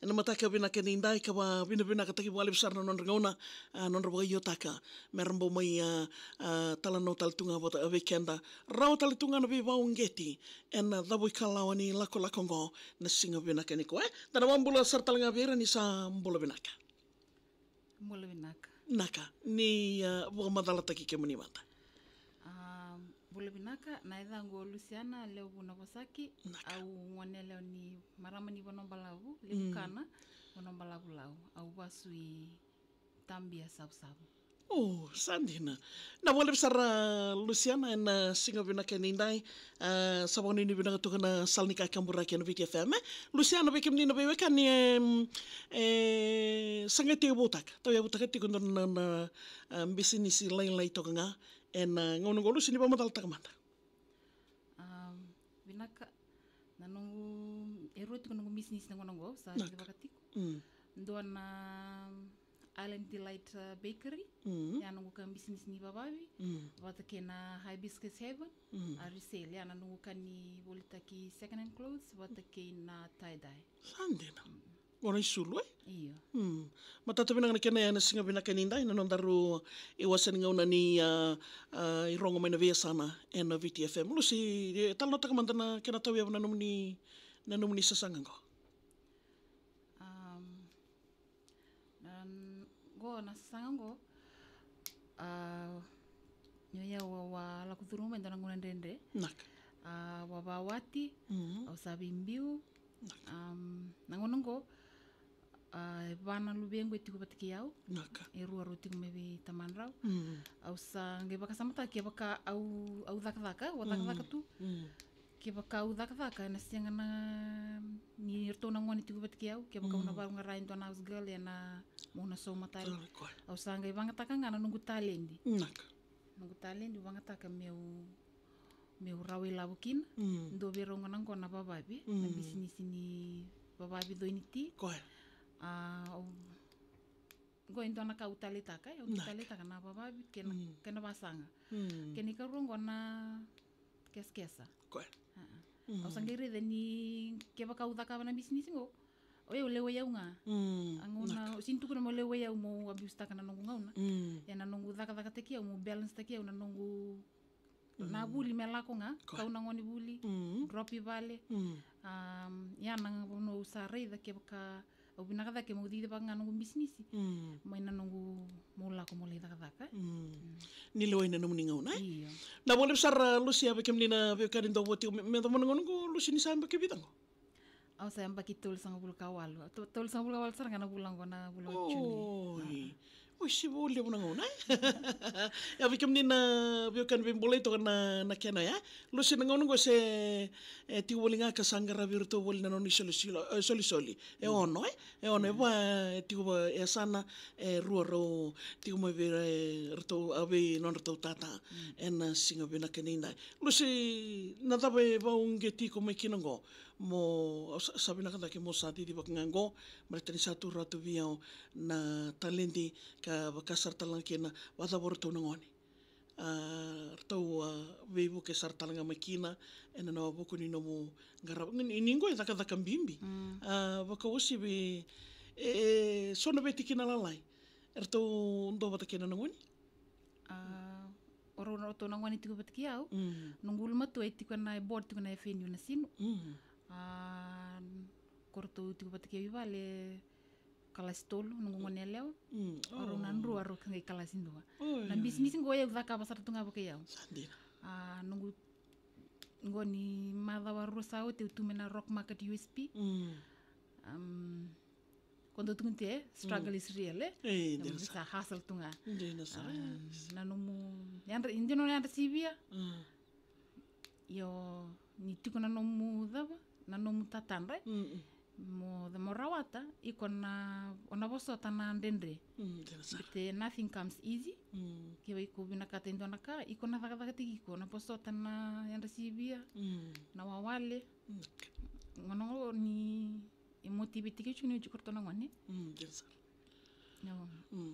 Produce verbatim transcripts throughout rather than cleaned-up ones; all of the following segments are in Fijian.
Ena mataka vinaka ni dai ka vakavinavinakataki vakalevu sara na nodra gauna, a, nodra vakaiotaka. Me ra bau mai, a, a, talanoa tale tu ga vata vei keda. Rawa tale tu ga na veivauqeti ena cavuikalawa ni lakolako oqo na siga vinaka nikua, e? Da na vakabula sara tale ga vei ira ni sa bula vinaka. Bula vinaka. Naka, ni, a, vakamacalataki kemuni mada. A, bula vinaka, na yacaqu o Lusiana Levu Navosaki. Naka. Au gone yalewa ni marama ni Vanua Balavu, Levu, mm, Kana, Vanua Balavu Lau. Au vasu i Tabia Savusavu. O, sa dina. Na vakalevu sara Lusiana ena siga vinaka ni dai. A, sa vakanuinui vinaka toka na sala ni kakaburaki ena Viti F M, e? Lusiana, vei kemuni na veiwekani, em, e, sa qai tei voutaka. Tau e voutaka tiko dua na, na, a, bisinisi lailai toka ga ena gauna oqo, Lusi, ni vakamacalataka mada. Am, vinaka, na noqu, e rua tiko noqu bisinisi na gauna oqo, sa, naka, cakava tiko. Mm. Dua na Island Delight, uh, Bakery, mm, ya noqu ka bisinisi ni vavavi, mm, vata kei na Hibiscus Haven, mm, a resale, ya na noqu ka ni volitaki second hand clothes, vata kei na tie-dye. Sa dina. Mm. Qo na isulu, e? Io. Mm. Matata vinaka na kena ya ena siga vinaka ni dai, na nodaru iwase ni gauna ni, a, a, irogo mai na veiyasana ena Viti F M. Lusi, e, talanoataka mada na kena tauyavu na nomuni, na nomuni sasaga qo. Am, na, qo na sasaga qo, a, ni o yau au a lako curuma e dua na gauna dredre. Naka. A, au a vakawati, mhm, au sa veibiu. Naka. Am, na gauna qo, a, e va na luvequ e tiko vata kei au. Naka. E rua rau tiko mai vei tamadrau. Mm. Au sa qai vakasamataka kevaka au, au cakacaka, au a cakacaka tu. Mm. Kevaka au cakacaka, ena sega na, ni ratou na gone tiko vata kei au, kevaka au na, mm, vakaruqara e dua na house girl, ena meu na sauma tale. Tale, koya. Au sa qai vagataka ga na noqu taledi. Naka. Noqu taledi, vagataka meu, meu rawa ilavo kina. Mm. Dua vei rau ga na qo na vavavi, na, mm, bisinisi ni vavavi coi ni ti. Koya. A, au, qo e dua na ka au taleitaka, e, au, naka, taleitaka na vavavi kei na, mm, kei na vasaga. Mm. Kena ikarua qo na kesakesa. Koya. A, a. Mm. Au sa qai raica ni kevaka au cakava na bisinisi qo, o yau lewai au ga. Mm. A gauna, naka, au sega ni tukuna meu lewai au, meu abuse-taka na noqu gauna. Mm. Ia na noqu cakacakataki au, meu balance-taki au na noqu, mm, na vuli me lako ga, koya, kau na gone vuli, mm, drop i vale. Mm. Am, ia na gauna au sa raica kevaka au vinaka cake meu cicivaka ga noqu bisinisi. Mm. Mai na noqu, meu lako meu lai cakacaka. Mm. Mm. Ni lewai na nomuni gauna, e? Io. Na vakalevu sara, Lusi, a, vei kemuni na veiwekani dau voti, me, me yacova na gauna qo, Lusi, ni sa yabaki vica qo? Au sa yabaki tolusagavulu ka walu. To-, tolusagavulu ka walu sara ga na vula qo, na vula o June. Oi. A, a. Oi, se vou levu na gauna, e? Ia, vei kemuni na veiwekani veibolei toka na, na kena, e? Lusi, na gauna qo se, e, tiko voli ga ka sa qaravi iratou voli na nona isolisoli, e, solisoli. E, mm, ono, e? E ono, e, mm, va, e, tiko va, e, yasana, e, rua rau tiko mai vei ira, e, ratou, a, vei nodratou tata. Mm. Ena siga vinaka ni dai. Lusi, na cava e vakauqeti iko mai kina qo? Mo, sa, sa vinaka cake mo sa cicivaka ga qo, baleta ni sa tu ratou vei au na taledi ka vaka sara tale ga kina, vakacava o ratou na gone. A, ratou, a, veivuke sara tale ga mai kina, ena nona vuku ni nomu qarava. Ni, ni qo e cakacaka bibi. Mm. A, vakauasivi, e, so na veitikina lalai. Eratou dua vata kei na gone? A, o rau, o ratou na gone tiko vata kei au. Mm. Noqu ulumatua e tiko na, e board tiko na F N U Nasinu. Mm. A, ko ratou tiko vata kei au i vale, kalasi tolu, noqu gone yalewa. Mm. O rau na, oh, rua, rau ka qai kalasi dua. Oh, na, io, bisinisi, io, qo e au cakava sara tu ga vakayau. Sa dina. A, noqu, qo ni macawa rua sa oti au tu mai na Rock Market U S P. Mm. Am, ko dau tukuni tu, e, struggle, mm, is real, e? E, dina sara. Sa hustle tu ga. Dina sara. Am, na nomu yadra, e dina o na yadra sivia. Mm. Io, ni tiko na nomu cava, na nomu tatadra, e? Mm, mm. Mo, mo rawata, iko na, o na vosota na dredre. Mm, dina sara. Baleta nothing comes easy. Mm. Ke o iko vinakata e dua na ka, iko na cakacakataki iko, na vosota na yadra sivia, mm, na wawale. Mm. Gauna qo ni e motivate-taki au tiko ni o tiko ratou na gone. Mm, dina sara. Io. Mm.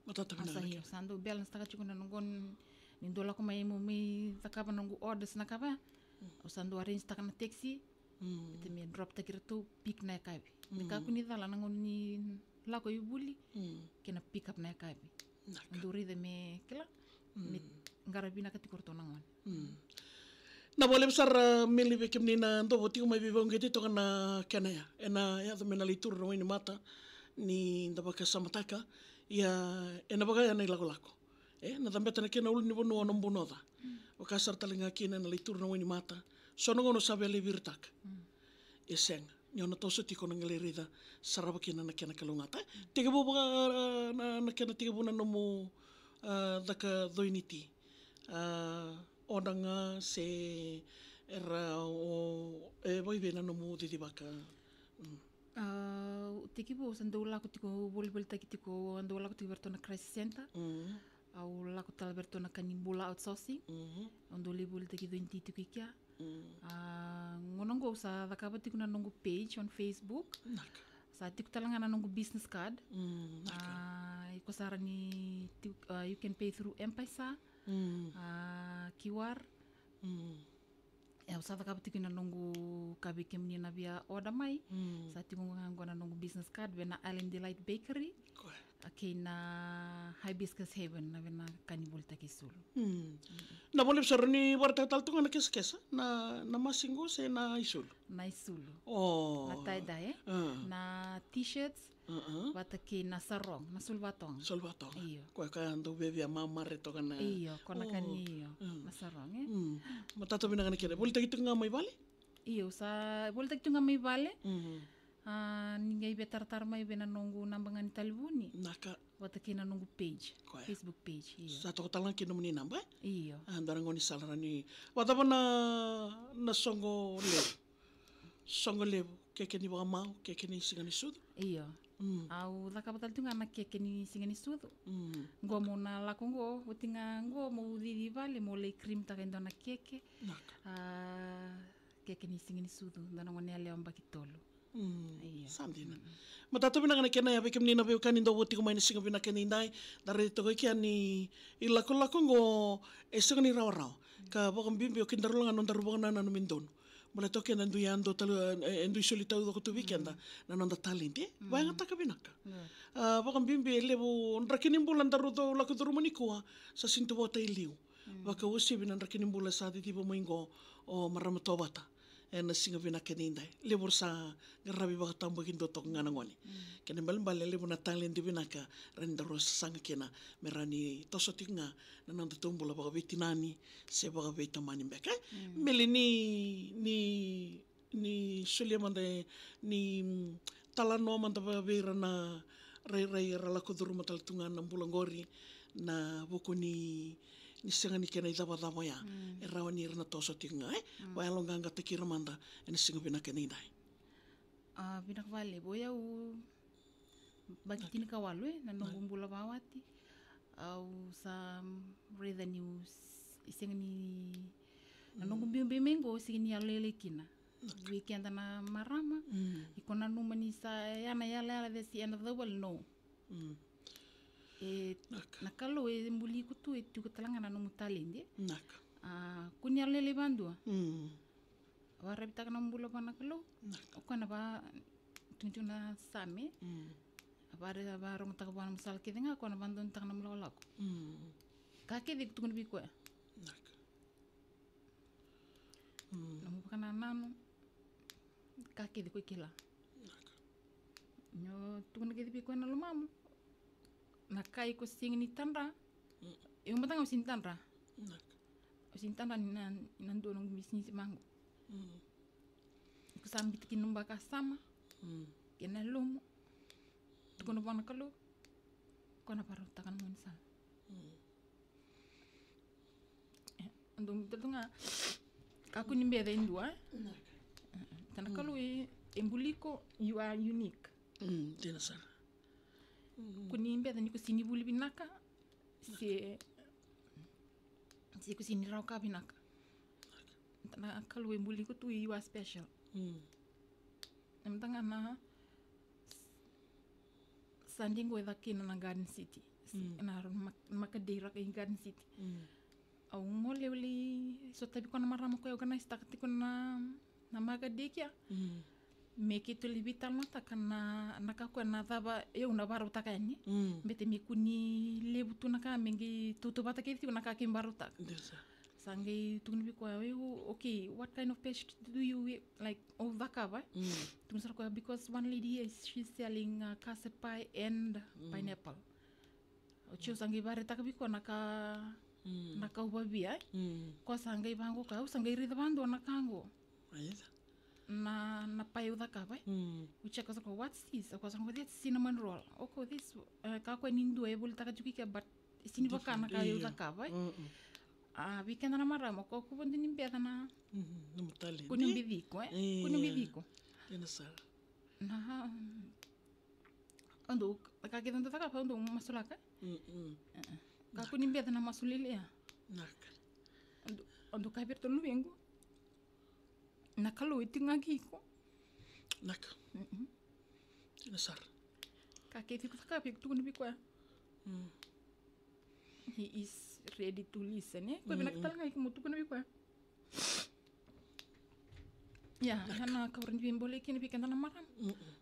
Matata vinaka. Au sa, io, sa dau balance-taka tiko na noqu ni dau lako mai meu mai cakava noqu orders na ka va ya. Mm. Au sa dau arrange-taka na taxi. Mm. Ita me drop taki ratou, pick na yakavi. Me kakua ni cala na gauna ni lako i vuli, mm, kei na pick up na yakavi. Naka. Dou raica me kila, me qara vinaka tiko ratou na gone. Mm. Na vakalevu sara, Meli, vei kemuni na dou tiko mai veivauqeti toka na kena ya. Ena yaco me na lai turu na wainimata ni da vakasamataka. Ia, ena vaka ya na ilakolako. E, na cabeta na kena ulunivanua o Nabunoca. Mm. Vaka sara tale ga kina na lai turu na wainimata. So na gauna sa via lai viritaka. Mm. E sega. Ni o na toso tiko na qai lai raica, sarava kina na kena kalougata. Tekivu vaka, na, na kena tekivu na nomu, a, caka coi ni ti. A, o na ga se era o, e, vakaivei na nomu cicivaka. Mm. A, tekivu au sa dau lako tiko, volivolitaki tiko, au dau lako tiko vei ratou na crisis center. Mm. Au lako tale vei ratou na ka ni bula outsourcing. Mhm. Au dau lai volitaki coi ni ti tiko i kea. Mm. A, gauna oqo au sa cakava tiko na noqu page on Facebook. Naka. Sa tiko tale ga na noqu business card. Mm, naka. A, iko sa rawa ni tiko, a, you can pay through M-PAiSA. Mm. A, Q R. Mm. E, au sa cakava tiko na noqu, ka vei kemuni na via order mai. Mm. Sa tiko ga qo na noqu business card vei na Island Delight Bakery. Koya. A, kei na Hibiscus Haven, na vei na ka ni volitaki isulu. Mm. Na vakalevu sara ni vakaraitaka tale tu ga na kesakesa, na, na mask qo se na isulu? Na isulu. O. Na tie-dye, e? A. Na t-shirts, vata kei na sarong, na sulu vatoga. Sulu vatoga. Io. Koya ka dau viavia mamare toka na. Io, ko na ka ni, io. Mm. Na sarong, e? Mm. Matata vinaka na kena. Volitaki tu ga mai vale? Io, sa volitaki tu ga mai vale. Mhm. A, ni qai via taratara mai vei na noqu naba ga ni talevoni. Naka. Vata kei na noqu page, koya. Facebook page, io. Sa toka tale ga kina nomuni naba, e? Io. A, dua na gaunisala rawa ni. Vakacava na, na soqo levu? Soqo levu, keke ni vakamau, keke ni siga ni sucu? Io. Mm. Au cakava tale tu ga na keke ni siga ni sucu. Mm. Qo meu na lako qo, oti ga qo meu cici vale, meu lai cream-taka e dua na keke. Naka. A, keke ni siga ni sucu, dua na gone yalewa yabaki tolu. Mm, io. Sa dina. Mm. Matata vinaka na kena ya vei kemuni na veiwekani dou tiko mai na siga vinaka edaidai. Da raica toka i kea ni ilakolako qo e sega ni rawarawa. Ka vakabibi o kedaru la ga nodaru vakanananu me donu. Baleta o keda dui yadua tale, e, e dui soli taucoko tu vei keda na noda talent, e? Mm. Vakayagataka vinaka. Mm. A, vakabibi e levu draki ni bula daru dau lako curuma nikua, sa sega ni tu vata e liu. Mm. Vakauasivi na draki ni bula sa ciciva mai qo o marama Tovata. Ena siga vinaka edaidai. Levu era sa qaravi vakatabakidua toka ga na gone. Mm. Kena ibalebale levu na talent vinaka rawa ni daru sasaga kina me rawa ni toso tiko ga na nodatou bula vakaveitinani se vakaveitamani beka, e? Mm. Meli, ni, ni, ni solia mada, e, ni, mm, talanoa mada vei ira na rairai era lako curuma tale tu ga na bula qori, na vuku ni, ni sega ni kena icavacava oya. Mm. E rawa ni ra na toso tiko ga, e? Mm. Vakayaloqaqataki ira mada ena siga vinaka edaidai. A, vinaka vakalevu. O yau yabaki tinikawalu, e, na noqu bula vakawati. Au sa, mm, raica niu s-, sega ni, na noqu biubiu mai qo, sega ni yalolailai kina. Naka. Vei keda na marama, mm, iko nanuma ni sa, ya na yalayala, that's the end of the world, no. Mm. E, naka, na Kalou e buli iko tu, e tiko tale ga na nomu talent, e? Naka. A, kua ni yalolailai vakadua. Mm. Vakararavitaka na bula vua na Kalou. Naka. O koya na va, tukuna tiko na Same. Mm. A vare, a varogotaka vua na nomu sala kece ga, o koya na vadonutaka na nomu lakolako. Mm. Ka kece iko tukuna vei koya. Naka. Mm. Nomu vakanananu, ka kece ko kila. Naka. Ni o tukuna kece vei koya na lomamu, na ka iko sega ni tadra. Mm. Au mada ga au sega ni tadra. Naka. Au sega ni tadra ni na, na dua noqu bisinisi vaqo. Mm. Iko sa biuta kina nomu vakasama. Mm. Kei na yalomu. Tukuna vua na Kalou. Koya na vakarautaka na gaunisala. Mm. E, dou biuta tu ga. Kakua ni beca e dua, e? Naka. E, e. Baleta na Kalou e, e buli iko, you are unique. Mm, dina sara. Mm. Kua ni beca ni ko sega ni vuli vinaka, se, se ko sega ni rawa ka vinaka. Naka. Baleta na Kalou e buli iko tu, you are special. Mm. Na mada ga na Sunday qo e caka kina na Garden City. Mm. Na mak-, makadei raka i Garden City. Mm. Au gole au lai sotavi koya na marama ko e organise-taka tiko na, na maka dei kea. Mm. Me keitou lai veitalanoataka na, na ka koya na cava, au na vakarautaka yani. Mm. Baleta me kua ni levu tu na ka, me qai tautauvata kece tiko na ka keimami vakarautaka. Dina sara. Sa qai tukuna vei koya, au, okay, what kind of pastry do you, like, o cakava? Mm. Tukuna sara koya, because one lady here, she's selling, uh, custard pie and, mm, pineapple. Oti au sa qai vakaraitaka vei koya na ka, mm, na ka au via, e? Mm. Koya sa qai vaqo koya, au sa qai raica vakadua na ka qo. Raica. Na, na pie au cakava, e? Mm. Oti au sa qai, what's this? Koya sa qai, that's cinnamon roll. Okay, this, e, ka koya ni dua e volitaka tiko i kea, but sega ni vaka na ka au cakava, e? Different. Mm-mm. A, vei keda na marama, o koya kua ni beca na, mm, nomu talent, kua ni bici iko, e? Kua ni bici iko. Dina sara. Na, o dou, ka kece o dou cakava, o dou masulaka. Mm-mm. E, e. Ka kua ni beca na masu lailai ya. Naka. O dou, o dou kaya vei iratou na luvequ. Na Kalou e tiko ga kei iko. Naka. Mm-mm. Dina sara. Ka kece iko cakava, iko tukuna vei koya. Mm. He is ready to listen, e? Koya vinaka tale ga iko mo tukuna vei koya. Ia, ia na ka au rawa ni veibolei kina vei keda na marama. Mm-mm.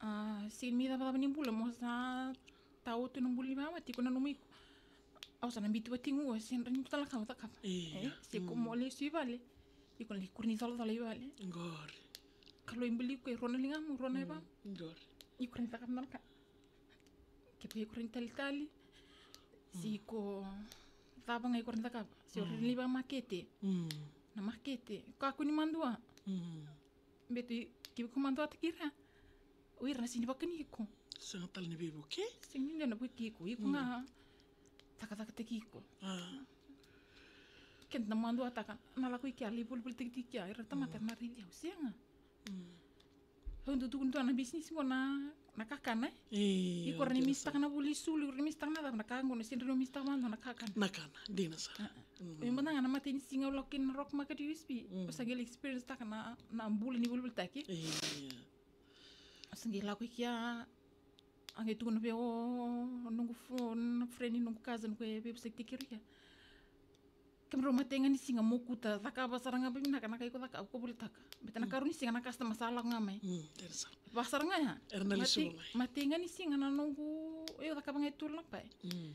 A, sega ni mai cavacava ni bula, mo sa tau tu na bula ni vamate, iko nanuma iko. Au sa na biuti vatiqu, au sega ni rawa ni dua tale na ka au cakava. Io. E, se iko mo lesu i vale, iko na lai kuro ni colacola i vale. Qori. Kalou e buli iko, e rua na ligamu, rua na yavamu. Qori. Iko rawa ni cakava na ka. Kevaka iko rawa ni talitali, se iko cava ga iko rawa ni cakava. Se o rawa ni lai vakamakete. Mm. Na makete. Kakua ni madua. Mm. Baleta ke o iko maduataki ira, o ira na sega ni vakani iko. Sega tale ni veivuke. Sega ni dua na vuki iko. Iko ga cakacakataki iko. A. Keda na maduataka, na lako i kea, lai volivolitaki tiko i kea, ira na tamata era na raici au, sega. Mm. Au dau tukuna tu na bisinisi qo na, na kakana, e? Io, iko rawa ni misitaka na vuli sulu, iko rawa ni misitaka na cava, na ka qo na sega ni rawa ni misitaka vakadua na kakana. Na kana, dina sara. A, a. Mm. Io, mada ga na imatai ni siga au lako kina na Rock Market U S P, au sa qai lai experience taka na, na bula ni volivolitaki. Io. Au sa qai lako i kea, a qai tukuna vei au o noqu fo-, na friend ni noqu cousin qo e veivosakitaki keirau i kea. Kemudrau imatai ga ni siga mo kauta, cakava sara ga vakavinaka na ka iko cakava, ko volitaka. Baleta na ikarua ni siga na customer sa lako ga mai. Mm, dina sara. Vaka sara ga ya. Era na lesu mai. Imatai ga ni siga na noqu, au cakava ga e tolu na pie. Mm.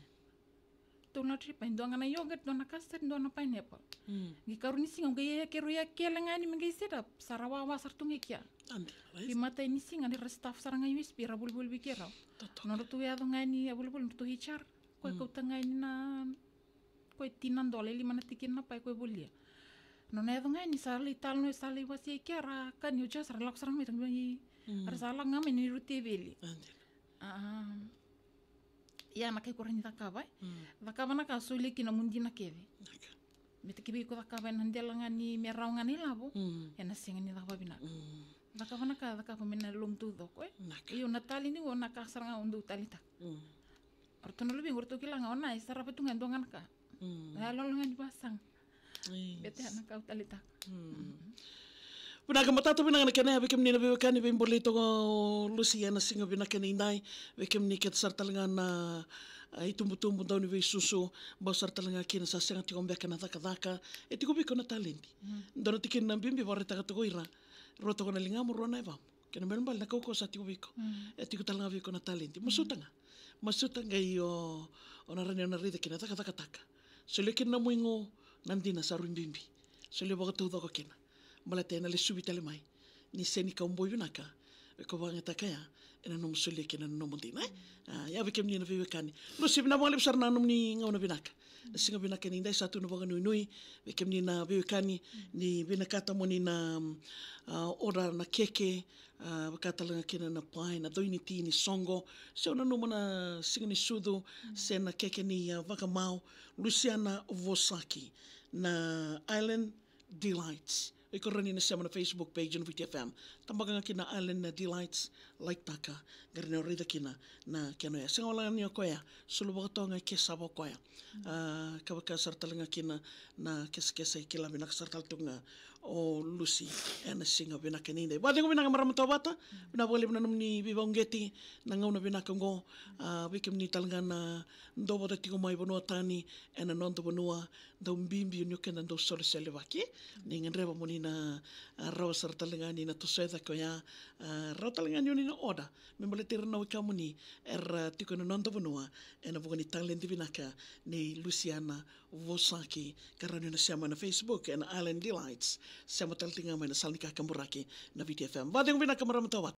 Tolu na three pie, dua ga na yogurt, dua na custard, dua na pineapple. Mm. Qai ikarua ni siga, qai keirau ia kele ga yani me qai set up, sa ra wawa sara tu ga i kea. Adi, right. Imatai ni siga ni ra staff sara ga U S P, ra volivoli vei keirau. Totoka. Nodratou yaco ga yani, a volivoli nodratou H R. Ko e kauta ga yani na, ko e tini na dola e lima na tikina na pie ko e volia. Nona yaco ga yani sa lai talanoa, sa lai wasea i kea, ra kania, oti sa ra lako sara ga mai, ra sa lako ga mai na neirau teveli. Adi. A, ia na ka iko rawa ni cakava, e? Mm. Cakava na ka solia kina mo dina kece. Naka. Baleta ke vei iko cakava ena dela ga ni me rawa ga na ilavo, mm, ena sega ni caka vakavinaka. Mm. Cakava na ka, cakava me na loma taucoko, e? Naka. Io, na talent qo na ka sara ga o dau taleitaka. Mm. O ratou na luvequ, o ratou kila ga, o na e sarava tu ga e dua ga na ka. Mm. Na yaloyalo ga ni vasaga. Yes. Baleta ya na ka au taleitaka. Mm. Vinaka, matata vinaka na kena ya vei kemuni na veiwekani, veibolei toka o Lucy ena siga vinaka edaidai, vei kemuni kece sara tale ga na, a, itubutubu, dauniveisusu, bau sara tale ga kina sa sega tiko beka na cakacaka, e tiko vei iko na talent. Mm. Dua na tikina bibi vakaraitaka toka o ira, rua toka na ligamu, rua na yavamu. Kena ibalebale na kaukauwa sa tiko vei iko. Mm. E tiko tale ga vei iko na talent. Masuta ga. Masuta ga, io, o na rawa ni o na raica kina, cakacakataka. Solia kina na nomu igu, na dina sa rui bibi. Solia vakataucoko kina. Baleta ena lesuvi tale mai. Ni sega ni kau boi vinaka. Iko vakayagataka ya, ena nomu solia kina na nomu dina, e? A, ia vei kemuni na veiwekani. Lucy, vinaka vakalevu sara na nomuni gauna vinaka. Na siga vinaka edaidai sa tu na vakanuinui vei kemuni na veiwekani, ni vinakata mo ni na, a, order na keke, a, vaka tale ga kina na pie, na dau ni ti ni soqo, se o nanuma na siga ni sucu, se na keke ni, a, vakamau. Luciana Vosaki, na Island Delights. O iko rawa ni na sema na Facebook page na Viti F M. Tabaka ga kina Island Delights, like taka, qai rawa ni o raica kina na kena oya. Sega wale ga ni o koya, sulu vakatoga e ke sava o koya. A, ka vaka sara tale ga kina na kesakesa e kila vinaka sara tale tu ga o Lucy ena siga vinaka nikua. Vakacegu vinaka marama Tauvata, vinaka vakalevu na nomuni veivakauqeti na gauna vinaka oqo. A, vei kemuni tale ga na dau vata tiko mai vanua tani ena noda vanua, dau bibi ni o keda dau soli selevaki. Ni gadreva mo ni na, a, rawa sara tale ga ni na tosoya cake oya, a, rawa tale ga ni o ni na order me baleti ira na wekamuni era tiko ena noda vanua, ena vuku ni taledi vinaka nei Luciana Vosaki, ka rawa ni na sema ena Facebook ena Island Delights, sema tale tiko ga mai na sala ni kakaburaki na Viti F M. Vakacegu vinaka marama Tauvata.